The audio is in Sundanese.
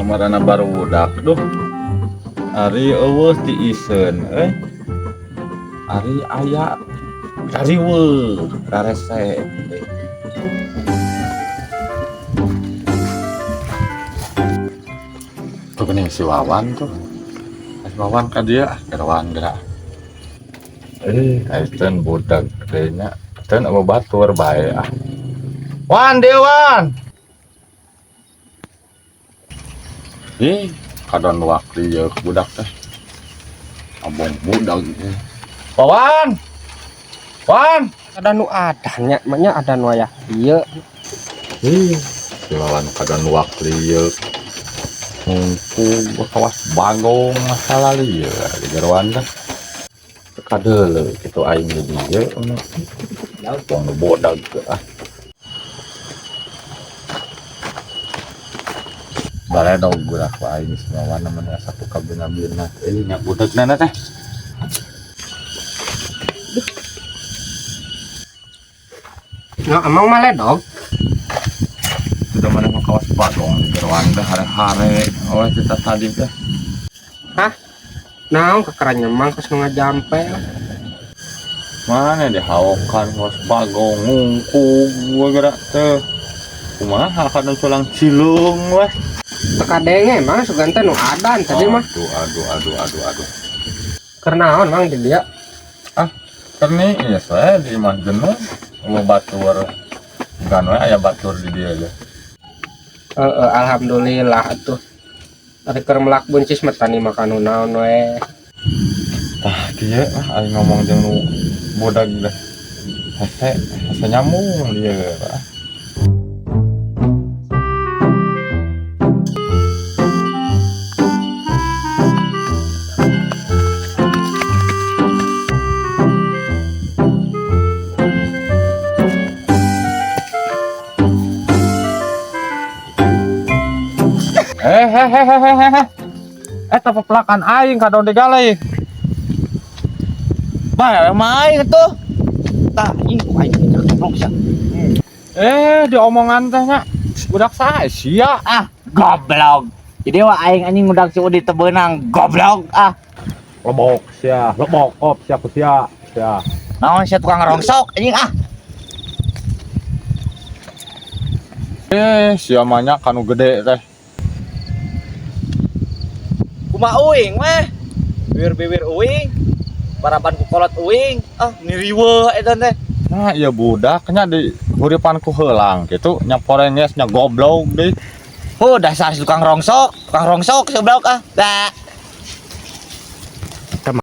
Kamarana barudak duh. Ari eueuh tiiseun euy. Ari aya rariweuh rarese. Tuh geuning si Wawan tuh. Si Wawan ka dieu geroan geura. Aiteun budak deui nya. Teun eueuh batur bae ah. Wan Dewan. Ih, kadon waktu ya budak teh. Abong budak teh. Wawan. Wan. Ada nu adannya, maknya ada nu aya ieu. Ih, si Wawan kadon waktu ieu. Ngungku kawas bagong masalah lieu di geroan teh. Kadeuleu kitu aing di dieu. Wong nu bodag ah. Baledog geura ku aing si Wawan namanya satu kabina-bina. Nya budegna teh. Nah, emang maledog? Sudah mana mah kawas bagong di geroan teh hare-hare oleh kita tadi teh. Hah? Naon kekerannya mang geus nu ngajampe. Mana dihaokan kawas bagong ngungkug gua geura teh. Kumaha kadang culang cilung weh. Teu kadenge mang sugan teh nu adan tadi mah. Aduh aduh aduh aduh aduh. Keur naon mang di dieu? Ah, keur nih ieu saya di imah jenuh eueuh batur. Bukan we aya batur di dieu aja. Heeh, alhamdulillah atuh. Ari keur melak buncis mah tani makan nu naon we. Tah kieu lah aing ngomong jeung nu budak teh. Hese, hese nyambung dieu ah. Eh. Eta pepelakan aing kadon digalih. Bae mah aing tuh. Tah anjing ku aing goblok sia. Diomongan teh nya. Budak saha sia? Ah, goblok. Jadi wah aing anjing ngudag si Udi teu beunang, goblok ah. Lebok sia, lebok kop sia ku sia. Sia. Naon sia tukang rongsok anjing ah. Sia mah nya kanu gede teh. Kumaha uing weh. Biwir-biwir uing. Baraban ku kolot uing. Ah, ngiriweuh eta teh. Nah, ieu budak nya di huripan ku heulang kitu nya porenges nya goblok deui. Oh, dasar si tukang rongsok seblok ah. Dah.